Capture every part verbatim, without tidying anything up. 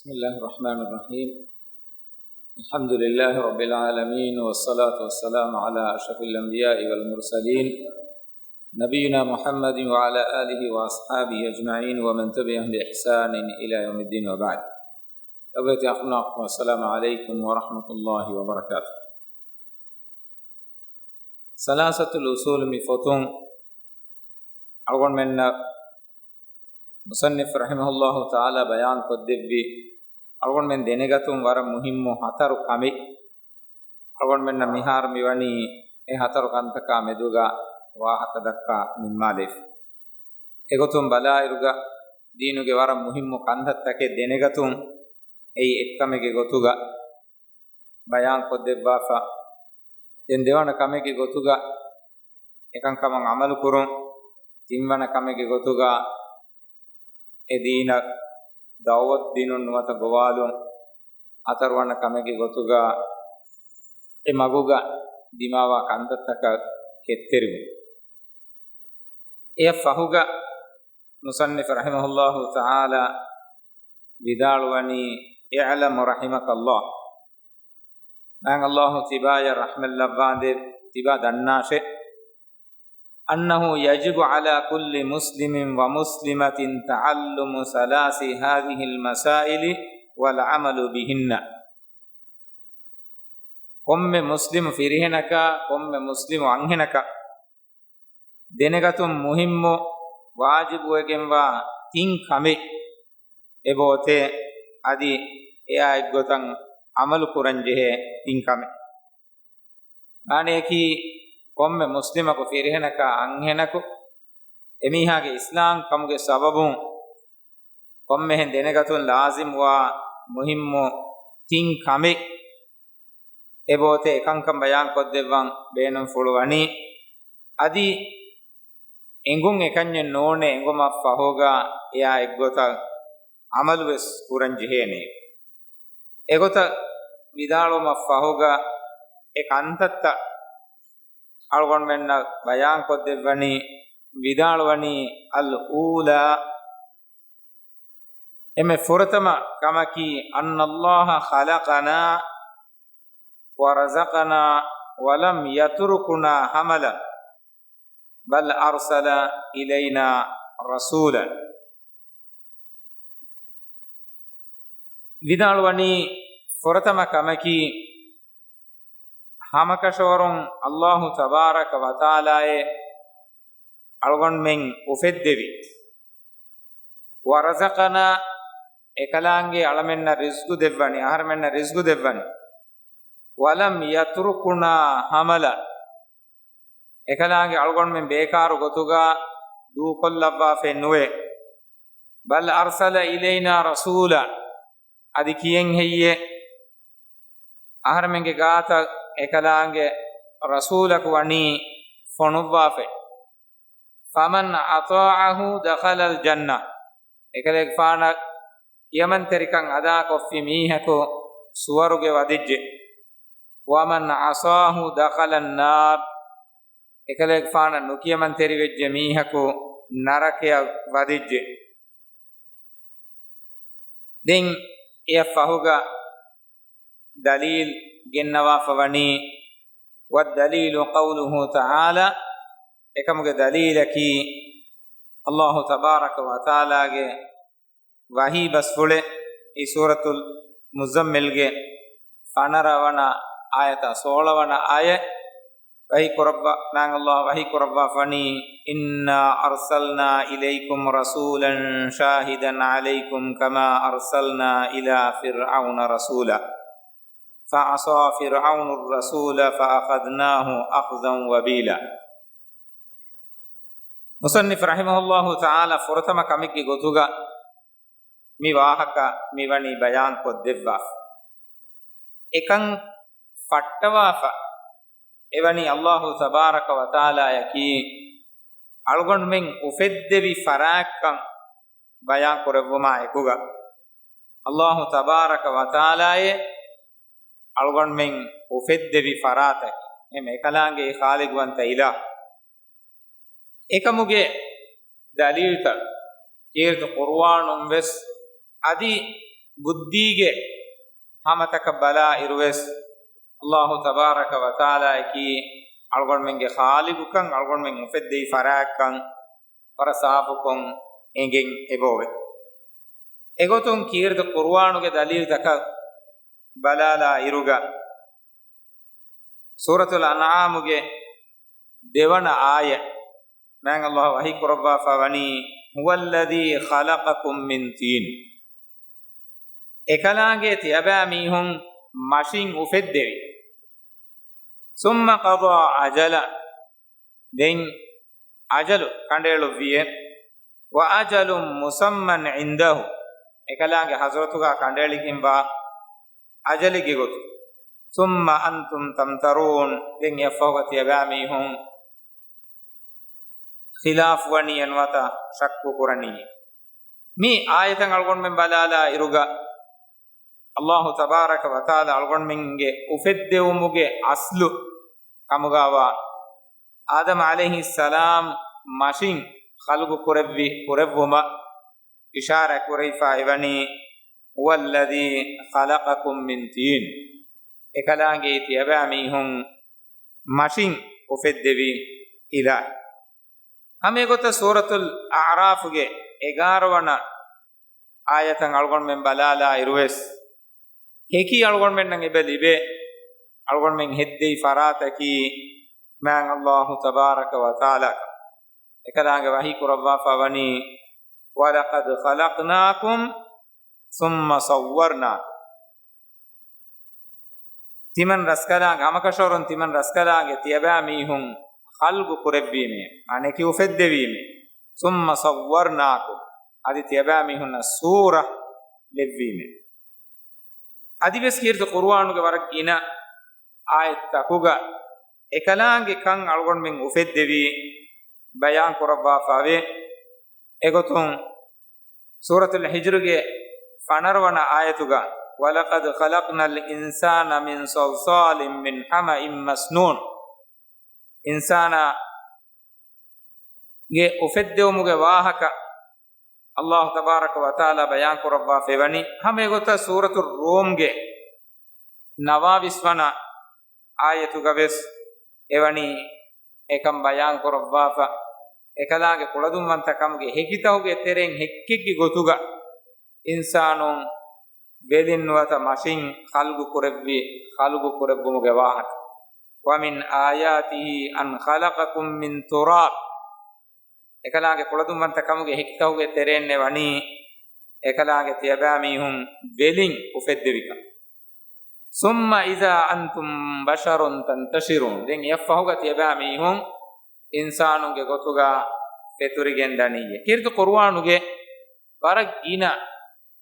بسم الله الرحمن الرحيم. الحمد لله رب العالمين، والصلاة والسلام على أشرف الأنبياء والمرسلين، نبينا محمد وعلى آله وأصحابه أجمعين، ومن تبعهم بإحسان إلى يوم الدين، وبعد. السلام عليكم ورحمة الله وبركاته. ސަލާސަތުލް އުސޫލު މި ފޮތުން އަޅުގަނޑުމެންނަށް މުޞައްނިފު ރަޙިމަހުﷲ ތަޢާލާ ބަޔާން ކޮށްދެއްވި، އަޅުގަނޑުމެން ދެނެގަތުން ވަރަށް މުހިއްމު ހަތަރު ކަމެއް. އަޅުގަނޑުމެންނަށް މިހާރު މިވަނީ އެ ހަތަރު ކަންތަކާ މެދުގަ ވާހަކަ ދައްކާ ނިންމާލައިފި. އެގޮތުން ބަލާއިރުގަ ދީނުގެ ވަރަށް މުހިއްމު ކަންތައްތަކެއް ދެނެގަތުން އެއީ އެއްކަމެއްގެ ގޮތުގަ ބަޔާން ކޮށްދެއްވާފަ. ދެން ދެވަނަ ކަމެއްގެ ގޮތުގަ އެކަންކަމަށް ޢަމަލު ކުރުން، ތިންވަނަ ކަމެއްގެ ގޮތުގަ އެ ދީނަށް ދަޢުވަތު ދިނުން ނުވަތަ ގޮވާލުން، ހަތަރުވަނަ ކަމެއްގެ ގޮތުގަ އެ މަގުގަ ދިމާވާ ކަންތައްތަކަށް ކެތްތެރިވުން. އެއަށް ފަހުގަ މުޞައްނިފު ރަޙިމަހުﷲ ތަޢާލާ ވިދާޅުވަނީ، اعلم رحمك الله، މާތް ﷲ ތިބާޔަށް ރަޙްމަތްލައްވާނދޭ، ތިބާ ދަންނާށޭ، أنه يجب على كل مسلم ومسلمة تعلم ثلاث هذه المسائل والعمل بهن. ކޮންމެ މުސްލިމު ފިރިހެނަކަށް، ކޮންމެ މުސްލިމު އަންހެނަކަށް ދެނެގަތުން މުހިއްމު ވާޖިބުވެގެންވާ ތިން ކަމެއް އެބައޮތޭ، އަދި އެއާ އެއްގޮތަށް ޢަމަލު ކުރަންޖެހޭ ތިން ކަމެއް. މާނަޔަކީ، ކޮންމެ މުސްލިމަކު ފިރިހެނަކާ އަންހެނަކު އެމީހާގެ އިސްލާމް ކަމުގެ ސަބަބުން ކޮންމެހެން ދެނެގަތުން ލާޒިމްވާ މުހިއްމު ތިން ކަމެއް އެބައޮތޭ، އެކަންކަން ބަޔާން ކޮށްދެއްވަން ބޭނުންފުޅުވަނީ. އަދި އެނގުން އެކަންޏެއް ނޫނޭ، އެނގުމަށް ފަހުގަ އެއާ އެއްގޮތަށް ޢަމަލުވެސް ކުރަން ޖެހޭނެ. އެގޮތަށް ވިދާޅުވުމަށް ފަހުގަ އެ ކަންތައްތައް އަޅުގަނޑުމެންނަށް ބަޔާން ކޮށްދެއްވަނީ، ވިދާޅުވަނީ، الأولى، އެންމެ ފުރަތަމަ ކަމަކީ، أن الله خلقنا ورزقنا ولم يتركنا هملا بل أرسل إلينا رسولا. ވިދާޅުވަނީ، ފުރަތަމަ ކަމަކީ، ހަމަކަށަވަރުން ﷲ ތަބާރަކަ ވަތަޢާލާއޭ އަޅުގަނޑުމެން އުފެއްދެވި. ވަރަޒަޤަނާ، އެކަލާނގެ އަޅަމެންނަށް ރިޒްގު ދެއްވަނީ، އަހަރެމެންނަށް ރިޒްގު ދެއްވަނީ. ވަލަމް ޔަތުރުކުނާ ހަމަލަން، އެކަލާނގެ އަޅުގަނޑުމެން ބޭކާރު ގޮތުގަ ދޫކޮށްލައްވާފައެއް ނުވޭ. ބަލް އަރްސަލަ އިލައިނާ ރަސޫލާ، އަދި ކިއެއް ހެއްޔޭ؟ އަހަރެމެންގެ ގާތަށް އެކަލާނގެ ރަސޫލަކު ވަނީ ފޮނުއްވާފައި. ފަމަން އަޠާޢަހު ދަޚަލަލް ޖަންނަ، އެކަލޭގެފާނަށް ކިޔަމަންތެރިކަން އަދާކޮށްފި މީހަކު ސުވަރުގެ ވަދެއްޖެ. ވަމަން ޢަޞާހު ދަޚަލަން ނާރް، އެކަލޭގެފާނަށް ނުކިޔަމަންތެރިވެއްޖެ މީހަކު ނަރަކަޔަށް ވަދެއްޖެ. ދެން އެއަށް ފަހުގަ ދަލީލް ގެންނަވާފަ ވަނީ، والدليل قوله تعالى، އެކަމުގެ ދަލީލަކީ ﷲ ތަބާރަކަ ވަތަޢާލާގެ ވަޙީ ބަސްފުޅެއް، އެއީ ސޫރަތުލް މުޒައްމިލްގެ ފަނަރަ ވަނަ އާޔަތާ ސޯޅަ ވަނަ އާޔަތް. ވަޙީ ކުރައްވާ، މާތް ﷲ ވަޙީ ކުރައްވާފަނީ، إنا أرسلنا إليكم رسولا شاهدا عليكم كما أرسلنا إلى فرعون رسولا فعصى فرعون الرسول فأخذناه أخذا وبيلا. މުޞައްނިފު ރަޙިމަހުﷲ ތަޢާލާ ފުރަތަމަ ކަމެއްގެ ގޮތުގަ މި ވާހަކަ މިވަނީ ބަޔާން ކޮށްދެއްވާފަ. އެކަން ފައްޓަވާފަ އެވަނީ ﷲ ތަބާރަކަ ވަތަޢާލާއަކީ އަޅުގަނޑުމެން އުފެއްދެވި ފަރާތްކަން ބަޔާން ކުރެއްވުމާ އެކުގަ، ﷲ ތަބާރަކަ ވަތަޢާލާއޭ އަޅުގަނޑުމެން އުފެއްދެވި ފަރާތަކީ، އެހެން އެކަލާނގެ ޚާލިޤުވަންތަ އިލާހު. އެކަމުގެ ދަލީލްތައް ކީރިތި ޤުރުއާނުން ވެސް އަދި ބުއްދީގެ ހަމަތަކަށް ބަލާ އިރުވެސް، އަލްލާހު ތަބާރަކަ ވަތަޢާލާއަކީ އަޅުގަނޑުމެންގެ ޚާލިޤުކަން، އަޅުގަނޑުމެން އުފެއްދެވި ފަރާތްކަން ވަރަށް ސާފުކޮށް އެނގެން އެބައޮވޭ. އެގޮތުން ކީރިތި ޤުރުއާނުގެ ދަލީލުތަކަށް ބަލާލާ އިރުގަ، ސޫރަތުލް އަންޢާމުގެ ދެވަނަ އާޔަތް، މާތް އަލްލާހު ވަޙީ ކުރައްވާފަ ވަނީ، "هُوَ الَّذِي خَلَقَكُم مِّن طِينٍ." އެކަލާނގެ ތިޔަބައިމީހުން މަށިން އުފެއްދެވި. ثُمَّ قَضَىٰ أَجَلًا، ދެން އަޖަލު ކަނޑައެޅުއްވިއޭ. وَأَجَلٌ مُّسَمًّى عِندَهُ، އެކަލާނގެ ޙަޟްރަތުގަ ކަނޑައެޅިގެންވާ އަޖަލެއްގެ ގޮތުން. ثُمَّ أَنتُمْ تَمْتَرُونَ، ދެން އެއަށްފަހުގަ ތިޔަބައިމީހުން ޚިލާފުވަނީ ނުވަތަ ޝައްކު ކުރަނީ. މި އާޔަތަށް އަޅުގަނޑުމެން ބަލާލާ އިރުގަ، އަލްލާހު ތަބާރަކަ ވަތަޢާލާ އަޅުގަނޑުމެންގެ އުފެއްދެވުމުގެ އަސްލު ކަމުގައިވާ އާދަމް ޢަލައިހިއްސަލާމް މަށިން ޚަލްޤު ކުރެއްވި ކުރެއްވުމަށް އިޝާރާތް ކުރެވިފަ އެވަނީ، "هُوَ الَّذِي خَلَقَكُم مِّن طِينٍ." އެކަލާނގެ ތިޔަބައިމީހުން މަށިން އުފެއްދެވި އިލާހު. ހަމައެގޮތަށް ސޫރަތުލް އަޢްރާފުގެ އެގާރަ ވަނަ އާޔަތަށް އަޅުގަނޑުމެން ބަލާލާ އިރުވެސް، ހެކި އަޅުގަނޑުމެންނަށް އެބަ ލިބޭ، އަޅުގަނޑުމެން ހެއްދެވި ފަރާތަކީ މާތް އަލްލާހު ތަބާރަކަ ވަތަޢާލާ. އެކަލާނގެ ވަޙީ ކުރައްވާފަ ވަނީ، "وَلَقَدْ خَلَقْنَاكُمْ ثُمَّ صَوَّرْنَاكُمْ." ތިމަން ރަސްކަލާނގެ، ހަމަކަށަވަރުން ތިމަން ރަސްކަލާނގެ ތިޔަބައިމީހުން ޚަލްޤު ކުރެއްވީމޭ، އަނެކި އުފެއްދެވީމޭ. ثُمَّ صَوَّرْنَاكُمْ، އަދި ތިޔަބައިމީހުންނަށް ސޫރަ ލެއްވީމޭ. އަދިވެސް ކީރިތި ޤުރުއާނުގެ ވަރަށް ގިނަ އާޔަތްތަކުގަ އެކަލާނގެ ކަން އަޅުގަނޑުމެން އުފެއްދެވީ ބަޔާން ކުރައްވާފަވޭ. އެގޮތުން ސޫރަތުލް ހިޖްރުގެ ފަނަރަ ވަނަ އާޔަތުގަ، "وَلَقَدْ خَلَقْنَا الْإِنسَانَ مِنْ صَلْصَالٍ مِنْ حَمَإٍ مَسْنُونٍ." އިންސާނާގެ އުފެއްދެވުމުގެ ވާހަކަ އަލްލާހު ތަބާރަކަ ވަތަޢާލާ ބަޔާން ކުރައްވާފައިވަނީ، ހަމައެގޮތަށް ސޫރަތުއް ރޫމްގެ ނަވާވީސް ވަނަ އާޔަތުގަވެސް އެވަނީ އެކަން ބަޔާން ކުރައްވާފަ. އެކަލާނގެ ކުޅަދުންވަންތަކަމުގެ ހެކިތަކުގެ ތެރެއިން ހެއްކެއްގެ ގޮތުގަ އިންސާނުން ވެލިން ނުވަތަ މަށިން ޚަލްޤު ކުރެއްވި، ޚަލްޤު ކުރެއްވުމުގެ ވާހަކަ. "وَمِنْ آيَاتِهِ أَنْ خَلَقَكُم مِّن تُرَابٍ." އެކަލާނގެ ކުޅަދުންވަންތަކަމުގެ ހެކިތަކުގެ ތެރެއިން އެވަނީ އެކަލާނގެ ތިޔަބައިމީހުން ވެލިން އުފެއްދެވިކަން. ثُمَّ إِذَا أَنْتُمْ بَشَرٌ تَنْتَشِرُونَ. ދެން އެއަށްފަހުގަ ތިޔަބައިމީހުން އިންސާނުންގެ ގޮތުގަ ފެތުރިގެން ދަނީ. ކީރިތި ޤުރުއާނުގެ ވަރަށް ގިނަ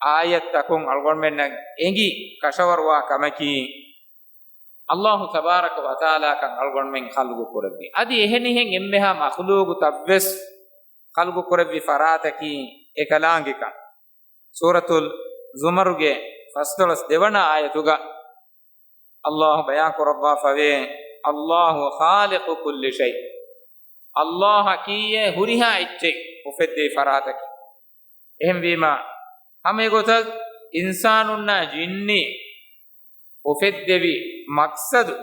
އާޔަތްތަކުން އަޅުގަނޑުމެންނަށް އެނގި ކަށަވަރުވާ ކަމަކީ، އަލްލާހު ތަބާރަކަ ވަތަޢާލާ ކަން އަޅުގަނޑުމެން ޚަލްޤު ކުރެއްވި. އަދި އެހެނިހެން އެންމެހާ މަޚްލޫޤުތައްވެސް ޚަލްޤު ކުރެއްވި ފަރާތަކީ އެކަލާނގެކަން. ސޫރަތުލް ޒުމަރުގެ ފަސްދޮޅަސް ދެވަނަ އާޔަތުގަ އަލްލާހު ބަޔާން ކުރައްވާފަވޭ، "اللَّهُ خَالِقُ كُلِّ شَيْءٍ." އަލްލާހަކީ ހުރިހާ އެއްޗެއް އުފެއްދެވި ފަރާތަކީ. އެހެންވީމަ، ހަމައެގޮތަށް އިންސާނުންނާ ޖިންނީ އުފެއްދެވި މަޤްޞަދު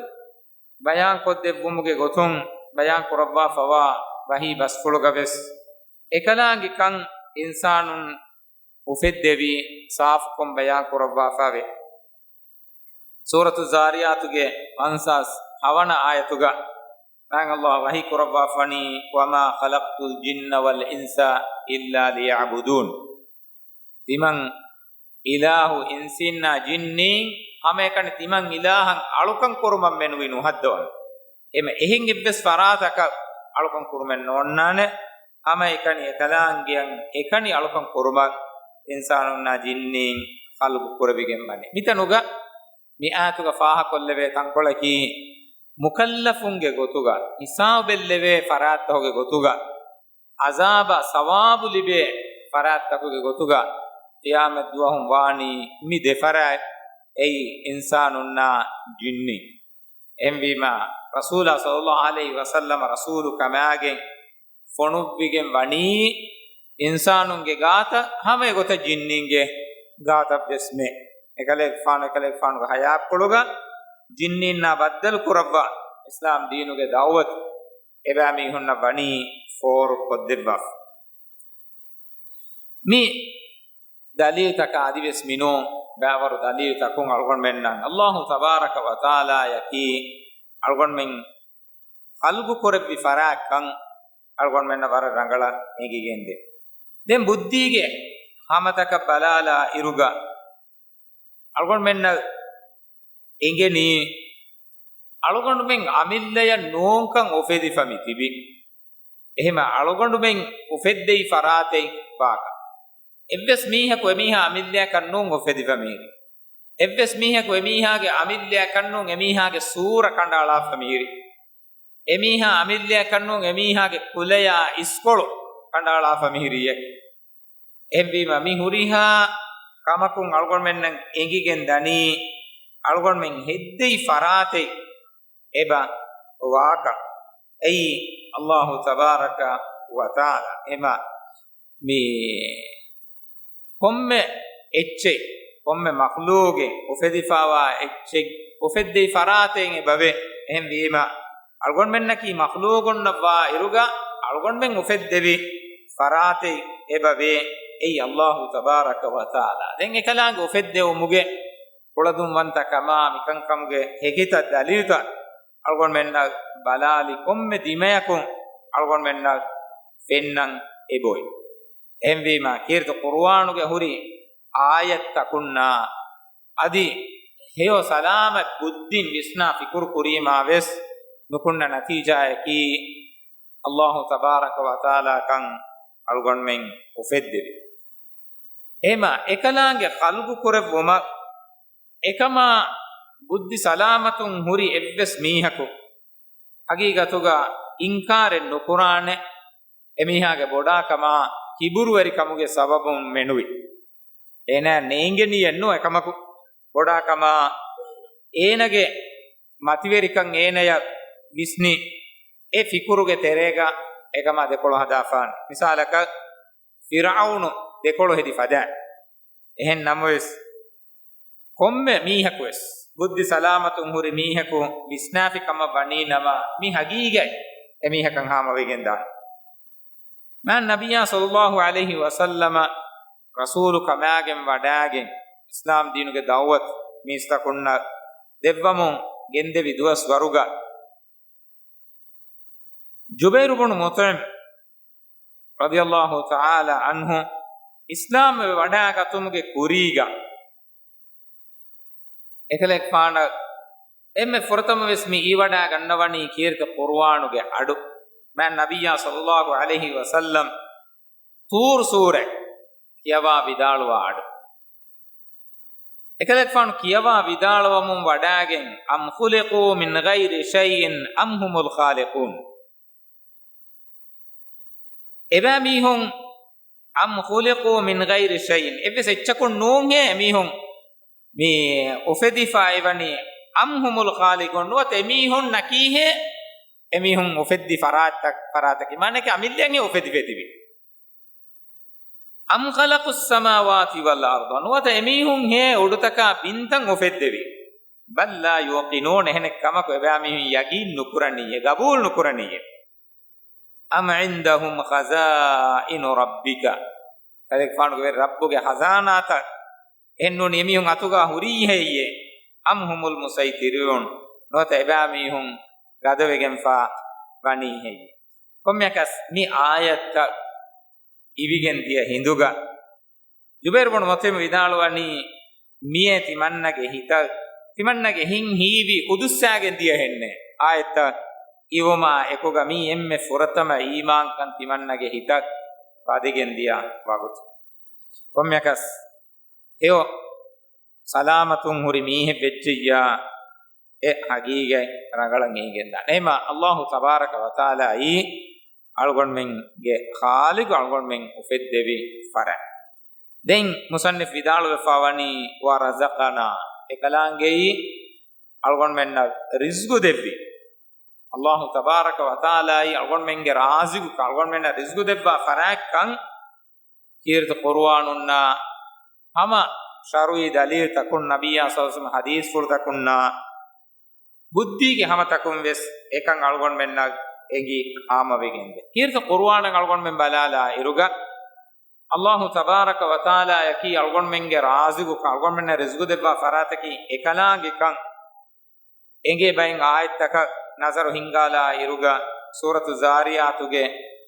ބަޔާންކޮށްދެއްވުމުގެ ގޮތުން ބަޔާން ކުރައްވާފަވާ ވަޙީ ބަސްފުޅުގަވެސް އެކަލާނގެ ކަން އިންސާނުން އުފެއްދެވި ސާފުކޮށް ބަޔާން ކުރައްވާފަވޭ. ސޫރަތު ޒާރިޔާތުގެ ފަންސާސް ހަވަނަ އާޔަތުގަ މާތް އަލްލާހު ވަޙީ ކުރައްވާފަނީ، "وَمَا خَلَقْتُ الْجِنَّ وَالْإِنسَ إِلَّا لِيَعْبُدُونِ." ތިމަން އިލާހު އިންސީންނާ ޖިންނީން ހަމައެކަނި ތިމަން އިލާހަށް އަޅުކަން ކުރުމަށް މެނުވީ ނުހައްދަވަން. އެމަ އެހެން އެއްވެސް ފަރާތަކަށް އަޅުކަން ކުރުމެއް ނޯންނާނެ. ހަމައެކަނި އެކަލާނގެއަށް އެކަނި އަޅުކަން ކުރުމަށް އިންސާނުންނާ ޖިންނީން ޚަލްޤު ކުރެވިގެން ވަނީ. މިތަނުގަ މި އާޔަތުގަ ފާހަކޮށްލެވޭ ތަންކޮޅަކީ، މުކައްލަފުންގެ ގޮތުގަ، ހިސާބެއްލެވޭ ފަރާތްތަކުގެ ގޮތުގަ، އަޒާބާ ސަވާބު ލިބޭ ފަރާތްތަކުގެ ގޮތުގަ، ޤިޔާމަތް ދުވަހުން ވާނީ މި ދެ ފަރާތް، އެއީ އިންސާނުންނާ ޖިންނީ. އެހެންވީމަ، ރަސޫލާ ޞައްލައްލާހު ޢަލައިހި ވަސައްލަމަ ރަސޫލު ކަމާގެން ފޮނުއްވިގެން ވަނީ އިންސާނުންގެ ގާތަށް ހަމަ އެގޮތަށް ޖިންނީންގެ ގާތަށްވެސް މެ އެކަލޭގެފާނު، އެކަލޭގެފާނުގެ ހަޔާތްޕުޅުގަ ޖިންނީންނާ ބައްދަލު ކުރައްވާ އިސްލާމް ދީނުގެ ދައުވަތު އެބައިމީހުންނަށް ވަނީ ފޯރުކޮށްދެއްވާފަ. މި ދަލީލުތަކާ އަދިވެސް މިނޫން ބައިވަރު ދަލީލުތަކުން އަޅުގަނޑުމެންނަށް އައްލާހު ތަބާރަކަ ވަތަޢާލާއަކީ އަޅުގަނޑުމެން ޚަލްގު ކުރެއްވި ފަރާތްކަން އަޅުގަނޑުމެންނަށް ވަރަށް ރަނގަޅަށް އެނގިގެންދޭ. ދެން ބުއްދީގެ ހަމަތަކަށް ބަލާލާ އިރުގަ އަޅުގަނޑުމެންނަށް އެނގެނީ، އަޅުގަނޑުމެން އަމިއްލަޔަށް ނޫންކަން އުފެދިފަ މި ތިބި. އެހެމަ އަޅުގަނޑުމެން އުފެއްދެވި ފަރާތެއް ވާކަން. އެއްވެސް މީހަކު އެމީހާ އަމިއްލަޔަކަށް ނޫން އުފެދިފަ މިހިރީ. އެއްވެސް މީހަކު އެމީހާގެ އަމިއްލަޔަކަށް ނޫން އެމީހާގެ ސޫރަ ކަނޑައަޅާފަ މިހިރީ. އެމީހާ އަމިއްލަޔަކަށް ނޫން އެމީހާގެ ކުލަޔާ އިސްކޮޅު ކަނޑައަޅާފަ މިހިރީއޭ. އެހެންވީމަ މި ހުރިހާ ކަމަކުން އަޅުގަނޑުމެންނަށް އެނގިގެން ދަނީ، އަޅުގަނޑުމެން ހެއްދެވި ފަރާތެއް އެބަ ވާކަން. އެއީ އައްލާހު ތަބާރަކަ ވަތަޢާލާ. އެމަ މި ކޮންމެ އެއްޗެއް، ކޮންމެ މަޚްލޫގެއް އުފެދިފަވާ އެއްޗެއް އުފެއްދެވި ފަރާތެއް އެބަވޭ. އެހެންވީމަ، އަޅުގަނޑުމެންނަކީ މަޚްލޫގުންނަށްވާ އިރުގަ އަޅުގަނޑުމެން އުފެއްދެވި ފަރާތެއް އެބަވޭ. އެއީ އައްލާހު ތަބާރަކަ ވަތަޢާލާ. ދެން އެކަލާނގެ އުފެއްދެވުމުގެ ކުޅަދުންވަންތަކަމާ މިކަންކަމުގެ ހެކިތައް ދަލީލުތައް އަޅުގަނޑުމެންނަށް ބަލާލި ކޮންމެ ދިމަޔަކުން އަޅުގަނޑުމެންނަށް ފެންނަން އެބައޮތް. އެހެންވީމަ، ކީރިތި ޤުރުއާނުގެ ހުރި އާޔަތްތަކުންނާ އަދި ހެޔޮ ސަލާމަތް ބުއްދިން ވިސްނާ ފިކުރު ކުރީމާ ވެސް ނުކުންނަ ނަތީޖާއަކީ، އައްލާހު ތަބާރަކަ ވަތަޢާލާ ކަން އަޅުގަނޑުމެން އުފެއްދެވި. އެހެމަ އެކަލާނގެ ޚަލްގު ކުރެއްވުމަށް އެކަމާ ބުއްދި ސަލާމަތުން ހުރި އެއްވެސް މީހަކު ހަގީގަތުގަ އިންކާރެއް ނުކުރާނެ، އެމީހާގެ ބޮޑާކަމާ ކިބުރުވެރިކަމުގެ ސަބަބުން މެނުވި. އޭނާ ނޭނގެނީއެއްނު އެކަމަކު، ބޮޑާކަމާ އޭނަގެ މަތިވެރިކަން އޭނަޔަށް ވިސްނި އެ ފިކުރުގެ ތެރޭގަ އެކަމާ ދެކޮޅު ހަދާފާނެ. މިސާލަކަށް، ފިރްޢައުނު ދެކޮޅު ހެދި ފަދައިން. އެހެން ނަމަވެސް، ކޮންމެ މީހަކުވެސް، ބުއްދި ސަލާމަތުން ހުރި މީހަކު ވިސްނާފި ކަމަށް ވަނީ ނަމަ، މި ހަގީގަތް އެމީހަކަށް ހާމަވެގެން ދާނެ. މާތް ނަބިއްޔާ ޞައްލައްލާހު ޢަލައިހި ވަސައްލަމަ ރަސޫލު ކަމާގެން ވަޑާގެން، އިސްލާމް ދީނުގެ ދަޢުވަތު މީސްތަކުންނަށް ދެއްވަމުން ގެންދެވި ދުވަސް ވަރުގަ، ޖުބައިރު ބުނު މުޠްޢިމް ރަޟިޔައްލާހު ތަޢާލާ ޢަންހު އިސްލާމްވެ ވަޑާގަތުމުގެ ކުރީގަ، އެކަލޭގެފާނަށް އެންމެ ފުރަތަމަވެސް މި އިވަޑާ ގަންނަވަނީ ކީރިތި ޤުރުއާނުގެ އަޑު، މާތް ނަބިއްޔާ ޞައްލައްލާހު ޢަލައިހި ވަސައްލަމް ޠޫރު ސޫރަ ކިޔަވާ ވިދާޅުވާ އަޑު. އެކަލޭގެފާނު ކިޔަވާ ވިދާޅުވަމުން ވަޑާގެން، "أَمْ خُلِقُوا مِنْ غَيْرِ شَيْءٍ أَمْ هُمُ الْخَالِقُونَ." އެބައިމީހުން، "أَمْ خُلِقُوا مِنْ غَيْرِ شَيْءٍ." އެއްވެސް އެއްޗަކުން ނޫންހޭ އެމީހުން މި އުފެދިފަ އެވަނީ، "أَمْ هُمُ الْخَالِقُونَ." ނުވަތަ އެމީހުންނަކީހޭ އެމީހުން އުފެއްދި ފަރާތްތައް، ފަރާތަކީ، މާނައަކީ އަމިއްލައަށް އުފެދިފަ ތިބި. "أَمْ خَلَقُوا السَّمَاوَاتِ وَالْأَرْضَ." ނުވަތަ އެމީހުން ހޭ އުޑުތަކާ ބިންތައް އުފެއްދެވި. "بَلْ لَا يُوقِنُونَ." އެހެނެއް ކަމަކު އެބައިމީހުން ޔަގީން ނުކުރަނީއޭ، ގަބޫލު ނުކުރަނީއޭ. "أَمْ عِنْدَهُمْ خَزَائِنُ رَبِّكَ." ކަލޭގެފާނުގެ ވެރި ރައްބުގެ ޚަޒާނާތައް އެހެންނޫނީ އެމީހުން އަތުގަ ހުރީހޭއްޔޭ؟ "أَمْ هُمُ الْمُسَيْطِرُونَ." ނުވަތަ އެބައިމީހުން ގަދަވެގެންފާ ވަނީހޭއްޔޭ؟ ކޮންމެއަކަސް މި އާޔަތްތައް އިވިގެން ދިޔަ ހިނދުގަ، ޖުބައިރު ބުނު މުޠްޢިމް ވިދާޅުވަނީ، މިއޭ ތިމަންނަގެ ހިތަށް، ތިމަންނަގެ ހިތް ހީވީ އުދުއްސާގެން ދިޔަހެންނޭ. އާޔަތްތައް އިވުމާ އެކުގަ މީ އެންމެ ފުރަތަމަ އީމާންކަން ތިމަންނަގެ ހިތަށް ފަދިގެން ދިޔަ ވަގުތު. ކޮންމެއަކަސް ހެޔޮ ސަލާމަތުން ހުރި މީހެއް ވެއްޖެއްޔާ، އެ ހަގީގަތް ރަނގަޅަށް އެނގިގެންދާނެ. އެހެމަ އައްލާހު ތަބާރަކަ ވަތަޢާލާއީ އަޅުގަނޑުމެންގެ ޚާލިޤު، އަޅުގަނޑުމެން އުފެއްދެވި ފަރާތް. ދެން މުޞައްނިފް ވިދާޅުވެފާ ވަނީ، "وَرَزَقَنَا." އެކަލާނގެއީ އަޅުގަނޑުމެންނަށް ރިޒްގު ދެއްވި. އައްލާހު ތަބާރަކަ ވަތަޢާލާއީ އަޅުގަނޑުމެންގެ ރާޒިޤުކަން، އަޅުގަނޑުމެންނަށް ރިޒްގު ދެއްވާ ފަރާތްކަން ކީރިތި ޤުރުއާނުންނާ ހަމަ ޝަރުޢީ ދަލީލްތަކުން، ނަބިއްޔާ ޞައްލަﷲު ޢަލައިހި ވަސައްލަމަ ޙަދީޘްފުޅުތަކުންނާ ބުއްދީގެ ހަމަތަކުން ވެސް އެކަން އަޅުގަނޑުމެންނަށް އެނގި ހާމަވެގެންދޭ. ކީރިތި ޤުރުއާނަށް އަޅުގަނޑުމެން ބަލާލާ އިރުގަ، ﷲ ތަބާރަކަ ވަތަޢާލާއަކީ އަޅުގަނޑުމެންގެ ރާޒިޤުކަން، އަޅުގަނޑުމެންނަށް ރިޒްޤު ދެއްވާ ފަރާތަކީ އެކަލާނގެކަން އެނގޭ ބައިން އާޔަތްތަކަށް ނަޒަރު ހިންގާލާ އިރުގަ، ސޫރަތު ޒާރިޔާތުގެ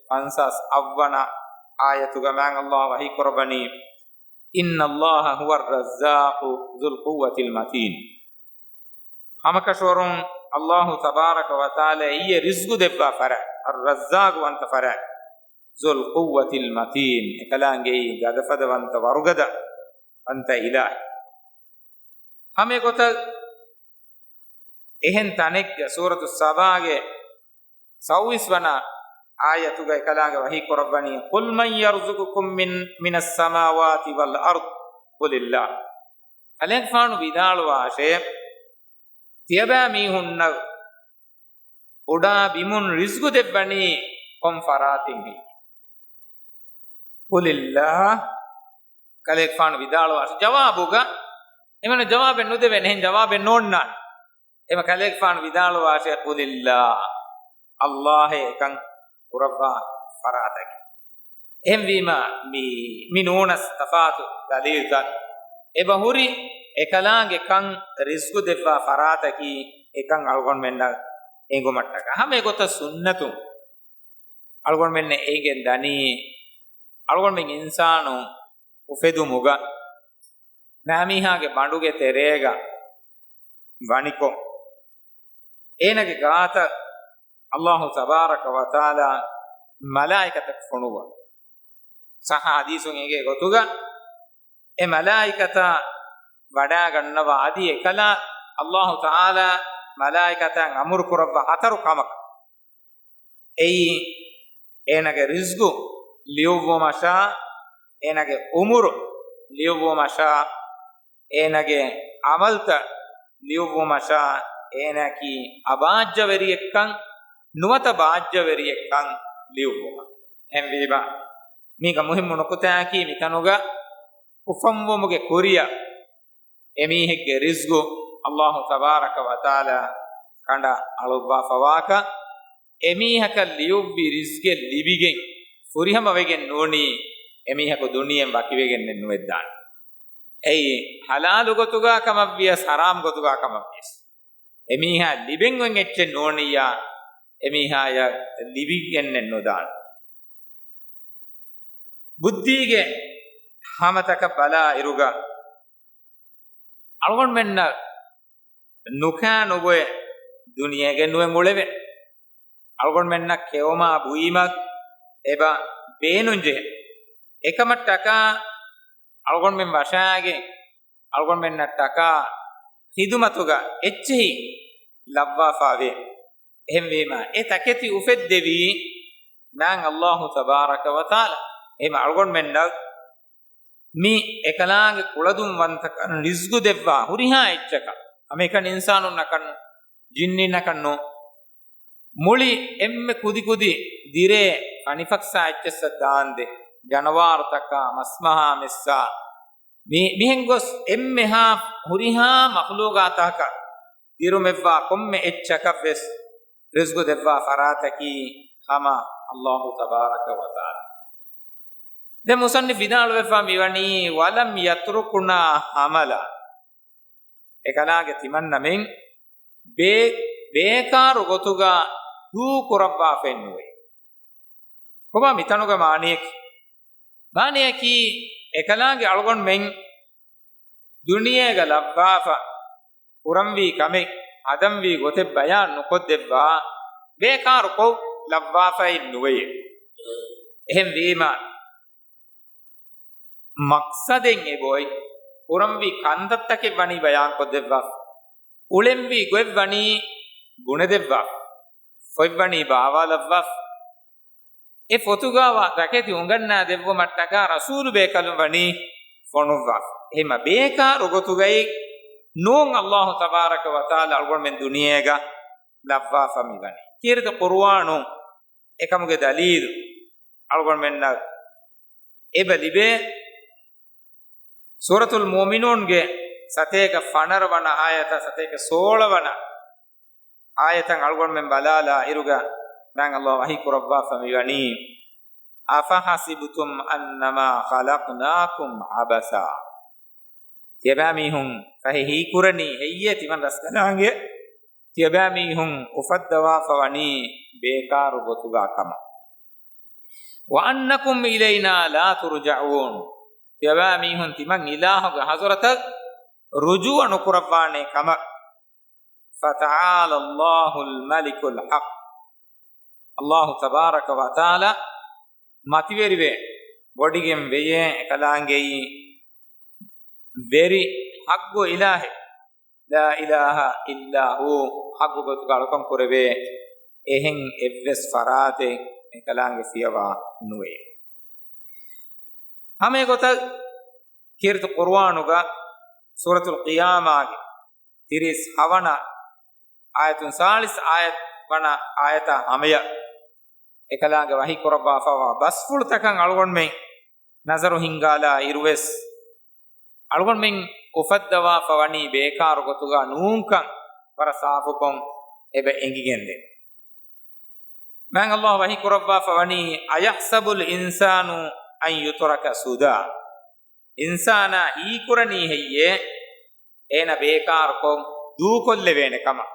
ފަންސާސް އަށްވަނަ އާޔަތުގަ މާތް ﷲ ވަޙީ ކުރައްވަނީ، إِنَّ اللَّهَ هُوَ الرَّزَّاقُ ذُو الْقُوَّةِ الْمَتِينُ. ހަމަކަށަވަރުން ﷲ ތަބާރަކަ ވަތަޢާލާ އެއީ ރިޒްޤު ދެއްވާ ފަރާތް، އައްރައްޒާޤު ވަންތަ ފަރާތް، ذُو الْقُوَّةِ الْمَتِينُ، އެކަލާނގެއީ ގަދަފަދަ ވަންތަ، ވަރުގަދަ ވަންތަ އިލާހެއް. ހަމައެގޮތަށް އެހެން ތަނެއްގަ ސޫރަތު ސަބާގެ ސައުވީސް ވަނަ އާޔަތުގަ އެކަލާނގެ ވަޙީ ކުރައްވަނީ، قُلْ مَنْ يَرْزُقُكُمْ مِنْ، مِنَ السَّمَاوَاتِ وَالْأَرْضِ قُلِ اللَّهُ. ކަލޭގެފާނު ވިދާޅުވާށޭ، ތިޔަބައިމީހުންނަށް އުޑާ ބިމުން ރިޒްގު ދެއްވަނީ ކޮން ފަރާތެއްހޭ؟ قُلِ اللَّهُ. ކަލޭގެފާނު ވިދާޅުވާށޭ. ޖަވާބުގަ އެމަނަ ޖަވާބެއް ނުދެވޭނެ، އެހެން ޖަވާބެއް ނޯންނާނެ. އެމަ ކަލޭގެފާނު ވިދާޅުވާށޭ، قُلِ اللَّهُ. ﷲ އެކަން ކުރައްވާ ފަރާތަކީ. އެހެންވީމަ، މި، މި ނޫނަސް ތަފާތު ދަލީލްތައް އެބަހުރި، އެކަލާނގެ ކަން ރިޒްގު ދެއްވާ ފަރާތަކީ އެކަން އަޅުގަނޑުމެންނަށް އެނގުމަށްޓަކާ. ހަމަ އެގޮތަށް ސުންނަތުން އަޅުގަނޑުމެންނަށް އެނގެން ދަނީ، އަޅުގަނޑުމެން އިންސާނު އުފެދުމުގަ ނާމީހާގެ ބަނޑުގެ ތެރޭގަ ވަނިކޮށް، އޭނަގެ ގާތަށް ﷲ ތަބާރަކަ ވަތަޢާލާ މަލާއިކަތަކު ފޮނުއްވާ. ޞައްޙަ ޙަދީޘުން އެނގޭ ގޮތުގަ، އެ މަލާއިކަތާ ވަޑާގަންނަވާ އަދި އެކަލާ ﷲ ތަޢާލާ މަލާއިކަތަށް އަމުރު ކުރައްވާ ހަތަރު ކަމަކަށް. އެއީ، އޭނަގެ ރިޒްގު ލިޔުއްވުމަށާ، އޭނަގެ އުމުރު ލިޔުއްވުމަށާ، އޭނަގެ ޢަމަލްތައް ލިޔުއްވުމަށާ، އޭނައަކީ އަބާއްޖަވެރިއެއްކަން، ނުވަތަ ބާއްޖަވެރިއެއްކަން ލިޔުއްވުމަށް. އެހެންވީމަ، މީގަ މުހިއްމު ނުކުތާއަކީ މިތަނުގަ އުފަންވުމުގެ ކުރިއަށް އެމީހެއްގެ ރިޒްގު ﷲ ތަބާރަކަ ވަތަޢާލާ ކަނޑަ އަޅުއްވާފަވާކަށް، އެމީހަކަށް ލިޔުއްވި ރިޒްގެއް ލިބިގެން ފުރިހަމަވެގެން ނޫނީ، އެމީހަކު ދުނިޔެއިން ވަކިވެގެންނެއް ނުވެއްދާނެ. އެއީ، ޙަލާލު ގޮތުގަ ކަމަށްވިޔަސް، ޙަރާމް ގޮތުގަ ކަމަށްވިޔަސް، އެމީހާ ލިބެން އޮތް އެއްޗެއް ނޫނިއްޔާ، އެމީހާޔަށް ލިބިގެންނެއް ނުދާނެ. ބުއްދީގެ ހަމަތަކަށް ބަލާ އިރުގަ، އަޅުގަނޑުމެންނަށް ނުކާ ނުބޮއެ ދުނިޔޭގެ ނުވެން އުޅެވޭ. އަޅުގަނޑުމެންނަށް ކެއުމާ ބުއިމަށް އެބަ ބޭނުންޖެހޭ. އެކަމަށްޓަކާ އަޅުގަނޑުމެން ވަށާގެން، އަޅުގަނޑުމެންނަށްޓަކާ ޚިދުމަތުގަ އެއްޗެހި ލައްވާފާވޭ. އެހެންވީމަ، އެ ތަކެތި އުފެއްދެވީ މާތް ﷲ ތަބާރަކަ ވަތަޢާލާ. އެހެން އަޅުގަނޑުމެންނަށް މި އެކަލާނގެ ކުޅަދުންވަންތަކަން ރިޒްގު ދެއްވާ ހުރިހާ އެއްޗަކަށް، ހަމައެކަނި އިންސާނުންނަކަށް ނޫން، ޖިންނީންނަކަށް ނޫން، މުޅި އެންމެ ކުދިކުދި ދިރޭ ފަނިފަކްސާ އެއްޗިއްސަށް ދާންދެ، ޖަނަވާރުތަކާ، މަސްމަހާ މެއްސާ، މި-، މިހެން ގޮސް އެންމެހާ ހުރިހާ މަޚްލޫގާތަކަށް ދިރުމެއްވާ ކޮންމެ އެއްޗަކަށްވެސް ރިޒްގު ދެއްވާ ފަރާތަކީ ހަމަ ﷲ ތަބާރަކަ ވަތަޢާލާ. ދެން މުޞައްނިފް ވިދާޅުވެފަ މިވަނީ، وَلَمْ يَتْرُكْنَا هَمَلًا. އެކަލާނގެ ތިމަންނަމެން ބޭ-، ބޭކާރު ގޮތުގަ ދޫކުރައްވާފައެއްނުވޭ. ކޮބާ މިތަނުގަ މާނަޔަކީ؟ މާނަޔަކީ، އެކަލާނގެ އަޅުގަނޑުމެން ދުނިޔޭގަ ލައްވާފަ ކުރަންވީ ކަމެއް ހަދަންވީ ގޮތެއް ބަޔާން ނުކޮށްދެއްވާ، ބޭކާރުކޮށް ލައްވާފައެއް ނުވެޔޭ. އެހެންވީމަ، މަޤްޞަދެއް އެބައޮތް، ކުރަންވީ ކަންތައްތަކެއް ވަނީ ބަޔާންކޮށްދެއްވާފަ، އުޅެންވީ ގޮތް ވަނީ ބުނެދެއްވާފަ، ފޮތް ވަނީ ބާވާލައްވާފަ، އެ ފޮތުގައިވާ ތަކެތި އުނގަންނާ ދެއްވުމަށްޓަކާ ރަސޫލު ބޭކަލުން ވަނީ ފޮނުއްވާފަ. އެހެންމަ ބޭކާރު ގޮތުގައި ނޫން ﷲ ތަބާރަކަ ވަތަޢާލާ އަޅުގަނޑުމެން ދުނިޔޭގަ ލައްވާފަ މިވަނީ. ކީރިތި ޤުރުއާނުން އެކަމުގެ ދަލީލު އަޅުގަނޑުމެންނަށް އެބަ ލިބޭ. ސޫރަތުލް މުއުމިނޫންގެ ސަތޭކަ ފަނަރަ ވަނަ އާޔަތާ ސަތޭކަ ސޯޅަ ވަނަ އާޔަތަށް އަޅުގަނޑުމެން ބަލާލާ އިރުގަ، މާތް ﷲ ވަޙީ ކުރައްވާފަ މިވަނީ، أَفَحَسِبْتُمْ أَنَّمَا خَلَقْنَاكُمْ عَبَثًا. ތިޔަބައިމީހުން ފަހެ ހީކުރަނީ ހެއްޔޭ ތިމަން ރަސްކަލާނގެ؟ ތިޔަބައިމީހުން އުފައްދަވާފަ ވަނީ ބޭކާރު ގޮތުގާ ކަމަށް. وَأَنَّكُمْ إِلَيْنَا لَا تُرْجَعُونَ. ތިޔަބައިމީހުން ތިމަން އިލާހުގެ ޙަޟްރަތަށް ރުޖޫޢަ ނުކުރައްވާނޭ ކަމަށް. فَتَعَالَى اللَّهُ الْمَلِكُ الْحَقُّ. ﷲ ތަބާރަކަ ވަތަޢާލާ މަތިވެރިވެ ބޮޑިގެން ވެޔޭ އެކަލާނގެއީ ވެރި ޙައްޤު އިލާހެއް، لا إله إلا هو، ޙައްޤު ގޮތުގަ އަޅުކަން ކުރެވޭ އެހެން އެއްވެސް ފަރާތެއް އެކަލާނގެ ފިޔަވާ ނުވޭ. ހަމަ އެގޮތަށް ކީރިތި ޤުރުއާނުގަ ސޫރަތުލް ޤިޔާމާގެ ތިރީސް ހަވަނަ އާޔަތުން ސާޅީސް އާޔަތް ވަނަ އާޔަތާ ހަމަޔަށް އެކަލާނގެ ވަޙީ ކުރައްވާފަވާ ބަސްފުޅުތަކަށް އަޅުގަނޑުމެން ނަޒަރު ހިންގާލާ އިރުވެސް، އަޅުގަނޑުމެން އުފައްދަވާފަ ވަނީ ބޭކާރު ގޮތުގަ ނޫންކަން ވަރަށް ސާފުކޮށް އެބަ އެނގިގެންދޭ. މާތް ﷲ ވަޙީ ކުރައްވާފަ ވަނީ، أَيَحْسَبُ الْإِنسَانُ أَنْ يُتْرَكَ سُدًى. އިންސާނާ ހީކުރަނީ ހެއްޔޭ؟ އޭނަ ބޭކާރުކޮށް ދޫކޮށްލެވޭނެ ކަމަށް.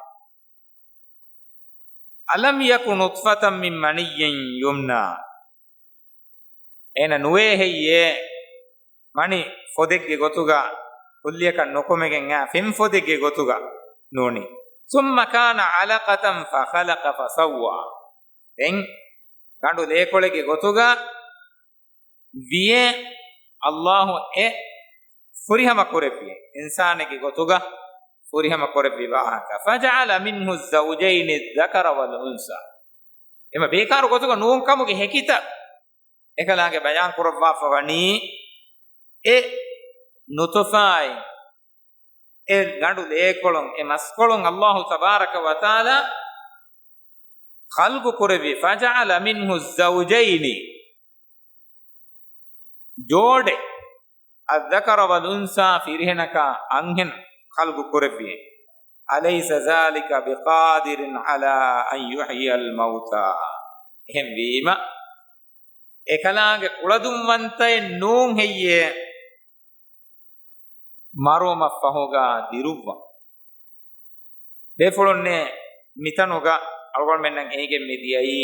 أَلَمْ يَكُ نُطْفَةً مِّن مَّنِيٍّ يُمْنَىٰ. އޭނަ ނުވޭ ހެއްޔޭ މަނި ފޮދެއްގެ ގޮތުގަ ކުއްލިއަކަށް ނުކުމެގެން އާ ފެން ފޮދެއްގެ ގޮތުގަ ނޫނީ. ثُمَّ كَانَ عَلَقَةً فَخَلَقَ فَسَوَّىٰ. ދެން ގަނޑު ލޭކޮޅެއްގެ ގޮތުގަ ވިޔޭ، ﷲ އެ ފުރިހަމަ ކުރެއްވި، އިންސާނެއްގެ ގޮތުގަ ފުރިހަމަ ކުރެއްވި ވާހަކަ. فَجَعَلَ مِنْهُ الزَّوْجَيْنِ الذَّكَرَ وَالْأُنثَىٰ. އެމަ ބޭކާރު ގޮތުގަ ނޫންކަމުގެ ހެކިތައް އެކަލާނގެ ބަޔާން ކުރައްވާފަ ވަނީ، އެ ނުޠުފާއިން، އެ ގަނޑު ލޭކޮޅުން، އެ މަސްކޮޅުން ﷲ ތަބާރަކަ ވަތަޢާލާ ޚަލްޤު ކުރެއްވި، فَجَعَلَ مِنْهُ الزَّوْجَيْنِ، ޖޯޑެއް، الذَّكَرَ وَالْأُنثَىٰ، ފިރިހެނަކާ އަންހެން ޚަލްޤު ކުރެއްވި. أَلَيْسَ ذَٰلِكَ بِقَادِرٍ عَلَىٰ أَنْ يُحْيِيَ الْمَوْتَىٰ. އެހެންވީމަ، އެކަލާނގެ ކުޅަދުންވަންތައެއް ނޫން ހެއްޔޭ މަރުވުމަށްފަހުގަ ދިރުއްވަން؟ ބޭފުޅުންނޭ، މިތަނުގަ އަޅުގަނޑުމެންނަށް އެނގިގެން މިދިޔައީ،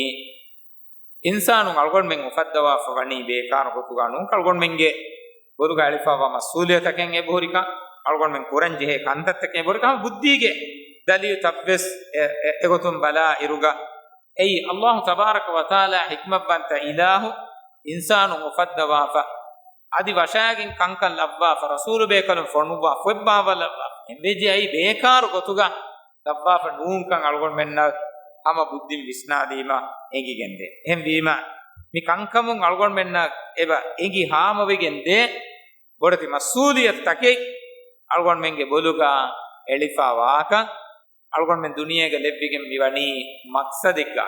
އިންސާނުން އަޅުގަނޑުމެން އުފައްދަވާފަ ވަނީ ބޭކާރު ގޮތުގަ ނޫން، އަޅުގަނޑުމެންގެ ބޮލުގަ އެޅިފައިވާ މަސްއޫލިއްޔަތުތަކެއް އެބަހުރިކަން، އަޅުގަނޑުމެން ކުރަންޖެހޭ ކަންތައްތަކެއް އެބަހުރިކަން، ބުއްދީގެ ދަލީލުތައްވެސް އެ، އެ، އެގޮތުން ބަލާ އިރުގަ، އެއީ ﷲ ތަބާރަކަ ވަތަޢާލާ ޙިކްމަތްވަންތަ އިލާހު އިންސާނުން އުފައްދަވާފަ، އަދި ވަށައިގެން ކަންކަން ލައްވާފަ، ރަސޫލު ބޭކަލުން ފޮނުއްވާ ފޮތް ބާއްވާލައްވާފަ، އެންވެއްޖެ އެއީ ބޭކާރު ގޮތުގަ ލައްވާފަ ނޫންކަން އަޅުގަނޑުމެންނަށް ހަމަ ބުއްދިން ވިސްނާލީމަ އެނގިގެންދޭ. އެހެންވީމަ، މި ކަންކަމުން އަޅުގަނޑުމެންނަށް އެބަ އެނގި ހާމަވެގެންދޭ ބޮޑެތި މަސްއޫލިއްޔަތުތަކެއް އަޅުގަނޑުމެންގެ ބޮލުގަ އެޅިފަ ވާކަން، އަޅުގަނޑުމެން ދުނިޔޭގަ ލެއްވިގެން މިވަނީ މަޤްޞަދެއްގަ،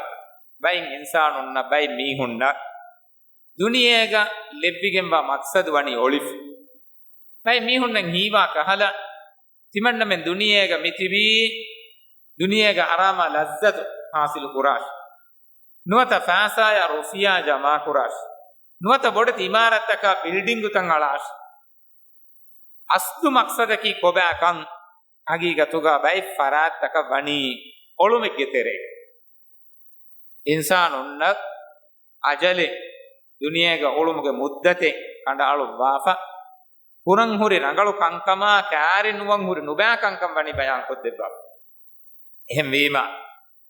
ބައެއް އިންސާނުންނަށް، ބައެއް މީހުންނަށް ދުނިޔޭގަ ލެއްވިގެންވާ މަޤްޞަދު ވަނީ އޮޅިފަ. ބައެއް މީހުންނަށް ހީވާ ކަހަލަ، ތިމަންނަމެން ދުނިޔޭގަ މިތިބީ ދުނިޔޭގަ ހަރާމާ ލައްޒަތު ހާސިލު ކުރާށި. ނުވަތަ ފައިސާޔާ ރުފިޔާ ޖަމާކުރާށި. ނުވަތަ ބޮޑެތި އިމާރާތްތަކާ ބިލްޑިންގުތައް އަޅާށި. އަސްލު މަޤްޞަދަކީ ކޮބާކަން ހަގީގަތުގަ ބައެއް ފަރާތްތަކަށް ވަނީ އޮޅުމެއްގެ ތެރޭގަ. އިންސާނުންނަށް އަޖަލެއް، ދުނިޔޭގަ އުޅުމުގެ މުއްދަތެއް ކަނޑައަޅުއްވާފަ، ކުރަން ހުރި ރަނގަޅު ކަންކަމާ ކާރި ނުވަން ހުރި ނުބައި ކަންކަން ވަނީ ބަޔާންކޮށްދެއްވާފަ. އެހެންވީމަ،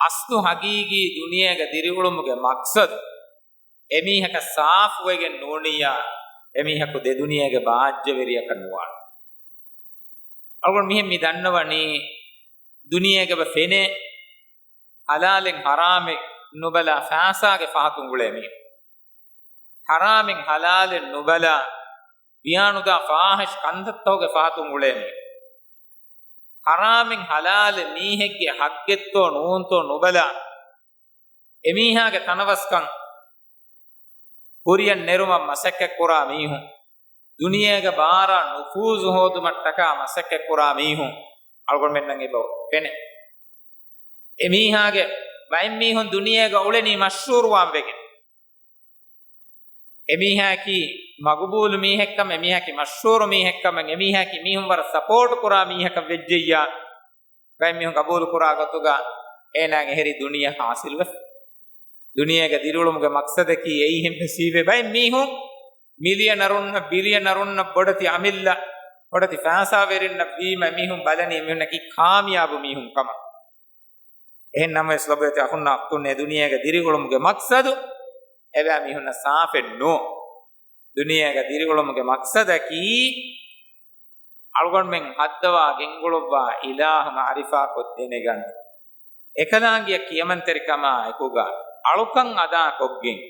އަސްލު ހަގީގީ ދުނިޔޭގަ ދިރިއުޅުމުގެ މަޤްޞަދު އެމީހަކަށް ސާފުވެގެން ނޫނިއްޔާ، އެމީހަކު ދެދުނިޔޭގެ ބާއްޖަވެރިއަކަށް ނުވާނެ. އަޅުގަނޑު މިހެން މި ދަންނަވަނީ، ދުނިޔޭގަ އެބަ ފެނޭ، ޙަލާލެއް ޙަރާމެއް ނުބަލާ ފައިސާގެ ފަހަތުން އުޅޭ މީހުން. ޙަރާމެއް ޙަލާލެއް ނުބަލާ، ވިޔާނުދާ ފާޙިޝް ކަންތައްތަކުގެ ފަހަތުން އުޅޭ މީހުން. ޙަރާމެއް ޙަލާލެއް މީހެއްގެ ޙައްޤެއްތޯ ނޫންތޯ ނުބަލާ، އެމީހާގެ ތަނަވަސްކަން ކުރިއަށް ނެރުމަށް މަސައްކަތްކުރާ މީހުން. ދުނިޔޭގަ ބާރަށް ނުފޫޒު ހޯދުމަށްޓަކާ މަސައްކަތްކުރާ މީހުން އަޅުގަނޑުމެންނަށް އެބަ ފެނޭ. އެ މީހާގެ ބައެއް މީހުން ދުނިޔޭގަ އުޅެނީ މަޝްހޫރުވާން ވެގެން. އެމީހާއަކީ މަގުބޫލު މީހެއްކަމަށް، އެމީހާއަކީ މަޝްހޫރު މީހެއްކަމަށް، އެމީހާއަކީ މީހުން ވަރަށް ސަޕޯޓް ކުރާ މީހަކަށް ވެއްޖެއްޔާ، ބައެއް މީހުން ގަބޫލު ކުރާ ގޮތުގަ އޭނާގެ ހެރި ދުނިޔެ ހާސިލްވެފަ. ދުނިޔޭގަ ދިރިއުޅުމުގެ މަޤްޞަދަކީ އެއީ ހެން ވެސް ވީމޭ. ބައެއް މީހުން މިލިޔަނަރުންނަށް، ބިލިޔަނަރުންނަށް، ބޮޑެތި އަމިއްލަ، ބޮޑެތި ފައިސާވެރިންނަށް ވީމަ، އެމީހުން ބަލަނީ އެމީހުންނަކީ ކާމިޔާބު މީހުން ކަމަށް. އެހެން ނަމަވެސް ލޮބުވެތި އަޚުންނާ އުޚްތުންނޭ، ދުނިޔޭގަ ދިރިއުޅުމުގެ މަޤްޞަދު އެބައިމީހުންނަށް ސާފެއް ނޫން. ދުނިޔޭގަ ދިރިއުޅުމުގެ މަޤްޞަދަކީ އަޅުގަނޑުމެން ހައްދަވާ ގެންގުޅުއްވާ އިލާހު މަޢުރިފާކޮށް ދެނެގަން، އެކަލާނގެއަށް ކިޔަމަންތެރިކަމާ އެކުގަ އަޅުކަން އަދާކޮށްގެން،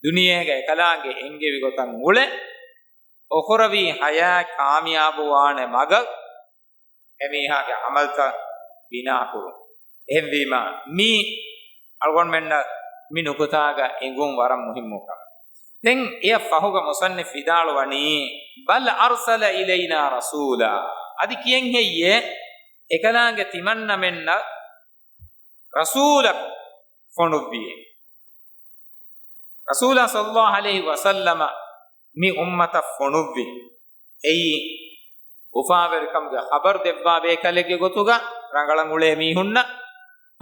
ދުނިޔޭގަ އެކަލާނގެ އެންގެވި ގޮތަށް އުޅެ، އުޚްރަވީ ޙަޔާތް ކާމިޔާބުވާނެ މަގަށް އެމީހާގެ ޢަމަލްތައް ބިނާކުރުން. އެހެންވީމަ، މީ އަޅުގަނޑުމެންނަށް މި ނުކުތާގަ އެނގުން ވަރަށް މުހިއްމު ކަމެއް. ދެން އެއަށް ފަހުގަ މުޞައްނިފް ވިދާޅުވަނީ، بل أرسل إلينا رسولا. އަދި ކިޔެން ހެއްޔޭ، އެކަލާނގެ ތިމަންނަމެންނަށް ރަސޫލަކު ފޮނުއްވިއޭ. ރަސޫލާ ޞައްލައްލާހު ޢަލައިހި ވަސައްލަމަ މި އުއްމަތަށް ފޮނުއްވި. އެއީ އުފާވެރިކަމުގެ ޚަބަރު ދެއްވާ ބޭކަލެއްގެ ގޮތުގަ ރަނގަޅަށް އުޅޭ މީހުންނަށް،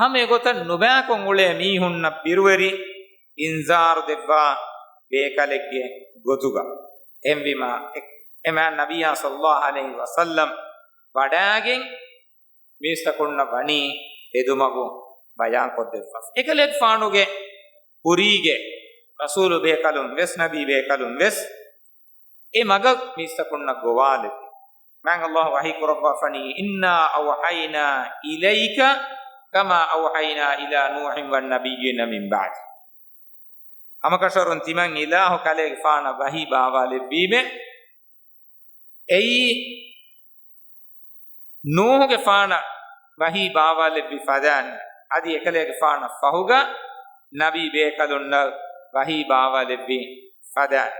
ހަމަ އެގޮތަށް ނުބައިކޮށް އުޅޭ މީހުންނަށް ބިރުވެރި އިންޒާރު ދެއްވާ ބޭކަލެއްގެ ގޮތުގަ. އެހެންވީމަ، އެ-، އެމާ ނަބިއްޔާ ޞައްލައްލާހު ޢަލައިހި ވަސައްލަމް ވަޑައިގެން، މީސްތަކުންނަށް ވަނީ ތެދުމަގު ބަޔާންކޮށްދެއްވާފަ. އެކަލޭގެފާނުގެ ކުރީގެ ރަސޫލު ބޭކަލުން ވެސް، ނަބީ ބޭކަލުން ވެސް، އެ މަގަށް މީސްތަކުންނަށް ގޮވާލެއްވި. މާތް ﷲ ވަޙީ ކުރައްވާފަނީ، إنا أوحينا إليك كما أوحينا إلى نوح والنبيين من بعده. ހަމަކަށަވަރުން ތިމަން އިލާހު ކަލޭގެފާނަށް ވަޙީ ބާވާލެއްވީމޭ. އެއީ ނޫޙުގެފާނަށް ވަޙީ ބާވާލެއްވި ފަދައިން، އަދި އެކަލޭގެފާނަށް ފަހުގަ ނަބީ ބޭކަލުންނަށް ވަޙީ ބާވާލެއްވި ފަދައިން.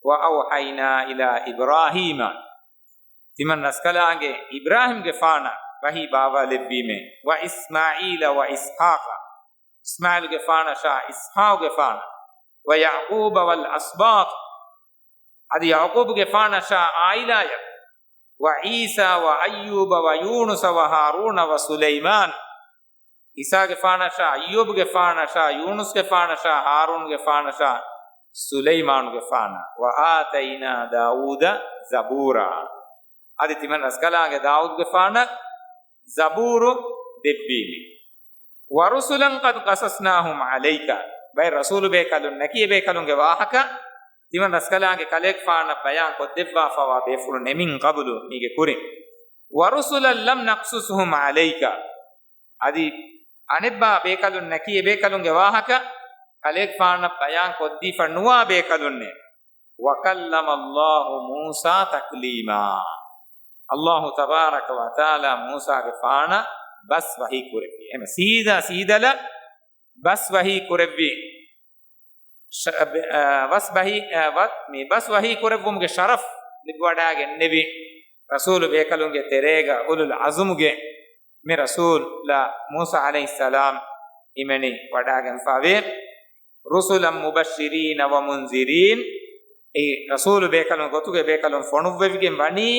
وأوحينا إلى إبراهيم، ތިމަން ރަސްކަލާނގެ އިބްރާހީމްގެފާނަށް ވަޙީ ބާވާލެއްވީމޭ. وإسماعيل وإسحاق، އިސްމާޢީލުގެފާނަށާ އިސްޙާޤުގެފާނަށް، ويعقوب والأسباط، އަދި ޔަޢުޤޫބުގެފާނަށާ އާއިލާޔަށް، وعيسى وأيوب ويونس وهارون وسليمان، އީސާގެފާނަށާ، އައްޔޫބުގެފާނަށާ، ޔޫނުސްގެފާނަށާ، ހާރޫނުގެފާނަށާ، ސުލައިމާނުގެފާނަށް، وآتينا داود زبورا، އަދި ތިމަން ރަސްކަލާނގެ ދާއޫދުގެފާނަށް ޒަބޫރު ދެއްވީމޭ. ورسلا قد قصصناهم عليك، ބައެއް ރަސޫލު ބޭކަލުންނަކީ އެ ބޭކަލުންގެ ވާހަކަ ތިމަން ރަސްކަލާނގެ ކަލޭގެފާނަށް ބަޔާން ކޮށްދެއްވާފަވާ ބޭފުޅުން މިން ޤަބުލު މީގެ ކުރިން. ورسلا لم نقصصهم عليك، އަދި އަނެއްބާ ބޭކަލުންނަކީ އެ ބޭކަލުންގެ ވާހަކަ ކަލޭގެފާނަށް ބަޔާން ކޮށްދީފަ ނުވާ ބޭކަލުންނޭ. وكلم الله موسى تكليما، ﷲ ތަބާރަކަ ވަތަޢާލާ މޫސާގެފާނަށް ބަސް ވަޙީ ކުރެއްވި. އެހެން ސީދާ ސީދަލަށް ބަސް ވަޙީ ކުރެއްވި. ޝަ-، އަ، ބަސް ވަޙީ، އަ، ވަ-، މި ބަސް ވަޙީ ކުރެއްވުމުގެ ޝަރަފް ލިބިވަޑައިގެންނެވި ރަސޫލު ބޭކަލުންގެ ތެރޭގަ އުލުލް ޢަޒުމުގެ މި ރަސޫލާ މޫސާ ޢަލައިހިއްސަލާމް ހިމެނި ވަޑައިގެންފަވޭ. رسلا مبشرين ومنذرين، އެ ރަސޫލު ބޭކަލުން ގޮތުގެ ބޭކަލުން ފޮނުއްވެވިގެން ވަނީ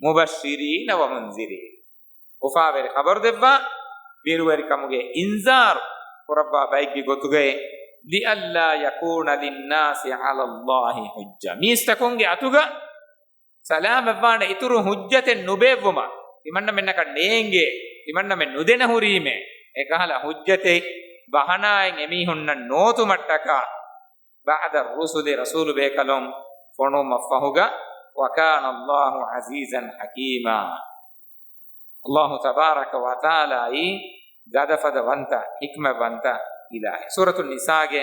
مبشرين ومنذرين، އުފާވެރި ޚަބަރު ދެއްވާ، ބިރުވެރިކަމުގެ އިންޒާރު ކުރައްވާ ބައެއްގެ ގޮތުގައި، لئلا يكون للناس على الله حجة، މީސްތަކުންގެ އަތުގަ ސަލާމަތްވާނެ އިތުރު ޙުއްޖަތެއް ނުބޭއްވުމަށް، ތިމަންނަމެންނަކަށް ނޭނގޭ، ތިމަންނަމެން ނުދެނަހުރީމޭ، އެކަހަލަ ޙުއްޖަތެއް ބަހަނާއެއް އެމީހުންނަށް ނޯތުމަށްޓަކާ، بعد الرسل، ރަސޫލު ބޭކަލުން ފޮނުވުމަށްފަހުގަ، وكان الله عزيزا حكيما. ﷲ ތަބާރަކަ ވަތަޢާލާއީ ގަދަފަދަ ވަންތަ، ޙިކްމަތްވަންތަ އިލާހެއް. ސޫރަތުން ނިސާގެ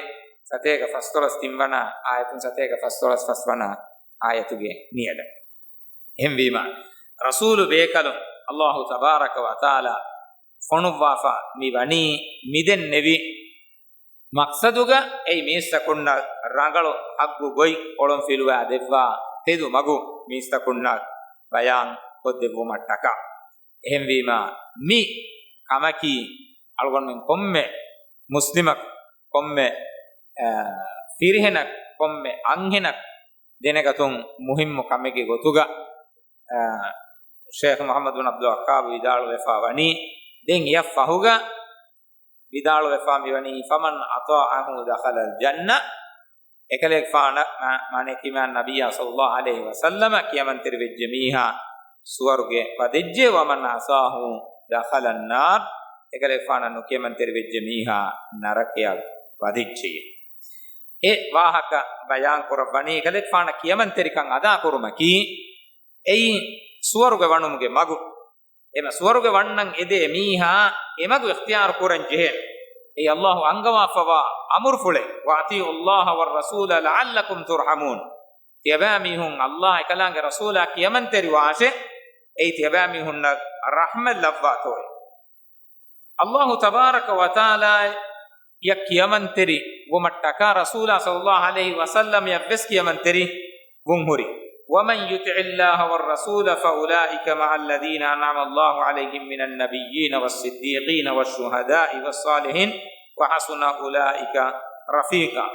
ސަތޭކަ ފަސްދޮޅަސް ތިންވަނަ އާޔަތުން ސަތޭކަ ފަސްދޮޅަސް ފަސްވަނަ އާޔަތުގެ ނިޔަލަށް. އެހެންވީމަ، ރަސޫލު ބޭކަލުން ﷲ ތަބާރަކަ ވަތަޢާލާ ފޮނުއްވާފަ މި ވަނީ މިދެންނެވި މަޤްޞަދުގަ، އެއީ މީސްތަކުންނަށް ރަނގަޅު ޙައްޤު ގޮތް އޮޅުންފިލުވާ ދެއްވާ ތެދު މަގު މީސްތަކުންނަށް ބަޔާން ކޮށްދެއްވުމަށްޓަކާ. އެހެންވީމަ، މި ކަމަކީ އަޅުގަނޑުމެން ކޮންމެ މުސްލިމަކު، ކޮންމެ، އާ، ފިރިހެނަކު، ކޮންމެ އަންހެނަކު ދެނެގަތުން މުހިއްމު ކަމެއްގެ ގޮތުގަ، އާ، ޝޭޚް މުޙައްމަދު ބިން ޢަބްދުލް ވައްހާބު ވިދާޅުވެފަ ވަނީ، ދެން އެއަށް ފަހުގަ ވިދާޅުވެފަ މިވަނީ، فمن أطاعه دخل الجنة. އެކަލޭގެފާނަށް މާ-، މާނައަކީ މާ ނަބިއްޔާ ޞައްލައްލާހު ޢަލައިހި ވަސައްލަމަ ކިޔަމަންތެރިވެއްޖެ މީހާ ސުވަރުގެ ވަދެއްޖެ، ومن عصاه دخل النار. އެކަލޭގެފާނަށް ނުކިޔަމަންތެރިވެއްޖެ މީހާ ނަރަކަޔަށް ވަދެއްޖެ. އެ ވާހަކަ ބަޔާން ކުރައްވަނީ، އެކަލޭގެފާނަށް ކިޔަމަންތެރިކަން އަދާ ކުރުމަކީ، އެއީ ސުވަރުގެ ވަނުމުގެ މަގު. އެމަ ސުވަރުގެ ވަންނަން އެދޭ މީހާ އެމަގު އިޚްތިޔާރު ކުރަން ޖެހޭ. އެއީ އައްލާހު އަންގަވާފަވާ އަމުރުފުޅެއް، وأطيعوا الله والرسول لعلكم ترحمون. ތިޔަބައިމީހުން އައްލާހާ އެކަލާނގެ ރަސޫލާ ކިޔަމަންތެރިވާށޭ، އެއީ ތިޔަބައިމީހުންނަށް ރަޙްމަތް ލައްވާތޯއޭ. އައްލާހު ތަބާރަކަ ވަތަޢާލާ އަށް ކިޔަމަންތެރި ވުމަށްޓަކާ ރަސޫލާ ޞައްލައްލާހު ޢަލައިހި ވަސައްލަމަޔަށް ވެސް ކިޔަމަންތެރި ވުން ހުރި. ومن يطع الله والرسول فأولئك مع الذين أنعم الله عليهم من النبيين والصديقين والشهداء والصالحين وحسن أولئك رفيقا.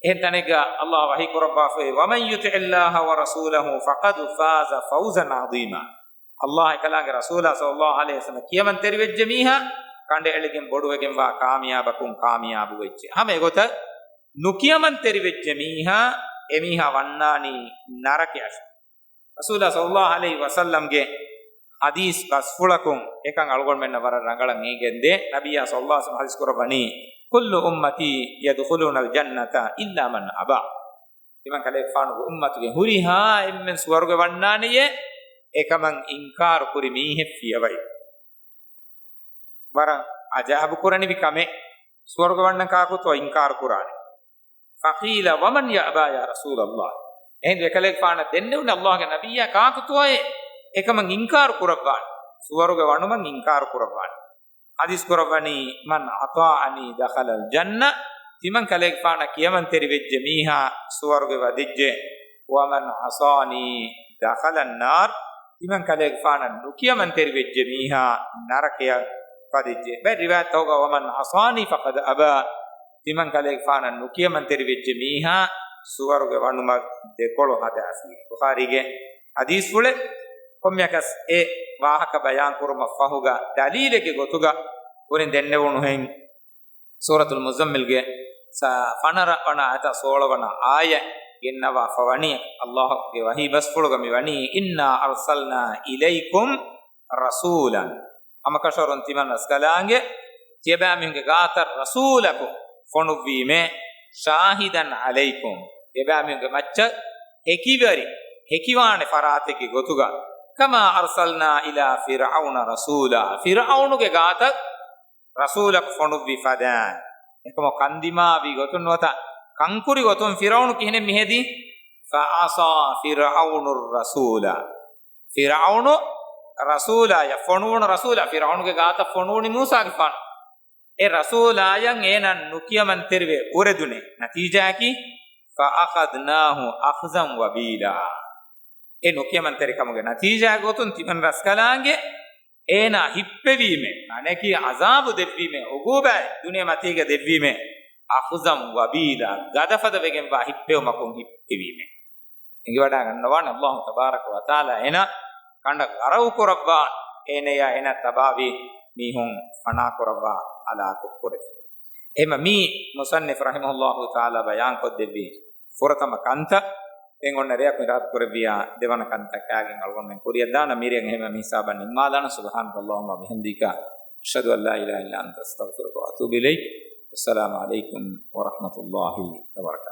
އެހެން ތަނެއްގަ އައްލާހު ވަޙީ ކުރައްވާފައި، ومن يطع الله ورسوله فقد فاز فوزا عظيما. އައްލާހު އެކަލާނގެ ރަސޫލާ ޞައްލައްލާހު ޢަލައިހި ވަސައްލަމަ ކިޔަމަންތެރިވެއްޖެ މީހާ ކަނޑައެޅިގެން ބޮޑުވެގެންވާ ކާމިޔާބަކުން ކާމިޔާބުވެއްޖެ. ހަމަ އެގޮތަށް ނުކިޔަމަންތެރިވެއްޖެ މީހާ، އެމީހާ ވަންނާނީ ނަރަކަޔަށް. ރަސޫލާ ޞައްލައްލާހު ޢަލައިހި ވަސައްލަމްގެ ޙަދީޘް ބަސްފުޅަކުން އެކަން އަޅުގަނޑުމެންނަށް ވަރަށް ރަނގަޅަށް އެނގެންދޭ. ނަބިއްޔާ ޞައްލައްލާހު ޢަލައިހި ވަސައްލަމަ ޙަދީޘް ކުރައްވަނީ، كل أمتي يدخلون الجنة إلا من أبى. ތިމަން ކަލޭގެފާނުގެ އުއްމަތުގެ ހުރިހާ އެންމެން ސުވަރުގެ ވަންނާނެޔޭ، އެކަމަށް އިންކާރު ކުރި މީހެއް ފިޔަވައި. ވަރަށް އަޖައިބު ކުރަނިވި ކަމެއް، ސުވަރުގެ ވަންނަން ކާކުތޯ އިންކާރު ކުރާނެ؟ فقيل ومن يأبى يا رسول الله؟ އެހިނދު އެކަލޭގެފާނަށް ދެންނެވުނީ، އައްލާހުގެ ނަބިއްޔާ، ކާކުތޯއޭ އެކަމަށް އިންކާރު ކުރައްވާނެ، ސުވަރުގެ ވަނުމަށް އިންކާރު ކުރައްވާނެ؟ ޙަދީޘް ކުރައްވަނީ، من أطاعني دخل الجنة، ތިމަން ކަލޭގެފާނަށް ކިޔަމަންތެރިވެއްޖެ މީހާ ސުވަރުގެ ވަދެއްޖެ، ومن عصاني دخل النار، ތިމަން ކަލޭގެފާނަށް ނުކިޔަމަންތެރިވެއްޖެ މީހާ ނަރަކަޔަށް ވަދެއްޖެ. ބައެއް ރިވާޔަތްތަކުގަ، ومن عصاني فقد أبى، ތިމަން ކަލޭގެފާނަށް ނުކިޔަމަންތެރިވެއްޖެ މީހާ ސުވަރުގެ ވަނުމަށް ދެކޮޅު ހަދާފި. ބުޚާރީގެ ޙަދީޘްފުޅެއް. ކޮންމެއަކަސް އެ ވާހަކަ ބަޔާން ކުރުމަށް ފަހުގަ ދަލީލެއްގެ ގޮތުގަ ކުރިން ދެންނެވުނުހެން، ސޫރަތުލް މުޒައްމިލްގެ ސަ-، ފަނަރަ ވަނަ އާޔަތާ ސޯޅަ ވަނަ އާޔަތް ގެންނަވާފަ ވަނީ، އައްލާހުގެ ވަޙީ ބަސްފުޅުގަ މި ވަނީ، إنا أرسلنا إليكم رسولا. ހަމަކަށަވަރުން ތިމަން ރަސްކަލާނގެ ތިޔަބައިމީހުންގެ ގާތަށް ރަސޫލަކު ފޮނުއްވީމޭ، شاهدا عليكم، ތިޔަބައިމީހުންގެ މައްޗަށް ހެކިވެރި، ހެކިވާނެ ފަރާތެއްގެ ގޮތުގަ، كما أرسلنا إلى فرعون رسولا، ފިރުޢައުނުގެ ގާތަށް ރަސޫލަކު ފޮނުއްވި ފަދައިން. އެކަމަކު ކަންދިމާވި ގޮތުން ނުވަތަ ކަންކުރި ގޮތުން ފިރުޢައުނު ކިހިނެއް މިހެދީ؟ فعصى فرعون الرسول. ފިރުޢައުނު ރަސޫލާޔަށް، ފޮނުވުނު ރަސޫލާ، ފިރުޢައުނުގެ ގާތަށް ފޮނުވުނީ މޫސާގެފާނު. އެ ރަސޫލާޔަށް އޭނަ ނުކިޔަމަންތެރިވެ އުރެދުނެ ނަތީޖާއަކީ، فأخذناه أخذا وبيلا. އެ ނުކިޔަމަންތެރިކަމުގެ ނަތީޖާގެ ގޮތުން ތިމަން ރަސްކަލާނގެ އޭނާ ހިއްޕެވީމޭ، މާނައަކީ ޢަޒާބު ދެއްވީމޭ، ޢުޤޫބާތް ދުނިޔެ މަތީގަ ދެއްވީމޭ، أخذا وبيلا، ގަދަފަދަ ވެގެންވާ ހިއްޕެވުމަކުން ހިއްޕެވީމޭ. އެނގިވަޑައިގަންނަވާނެ އައްލާހު ތަބާރަކަ ވަތަޢާލާ އޭނާ ކަނޑަށް ޣަރަޤު ކުރައްވާ، އޭނަޔާ އޭނާ ތަބާވި މީހުން ފަނާ ކުރައްވާ ހަލާކު ކުރެއްވި. އެހެންމަ މީ މުޞައްނިފު ރަޙިމަހުﷲ ތަޢާލާ ބަޔާންކޮށްދެއްވި ފުރަތަމަ ކަންތައް. ދެން އޮންނަ ރެޔަކު އިރާދަކުރެއްވިޔާ ދެވަނަ ކަންތައް ކާގެން އަޅުގަނޑުމެން ކުރިއަށްދާނަން. މިރޭގެ ހަމަ މިހިސާބަށް ނިންމާލާނަން. سبحانك اللهم وبحمدك، أشهد أن لا إله إلا أنت، أستغفرك وأتوب إليك. والسلام عليكم ورحمة الله وبركاته.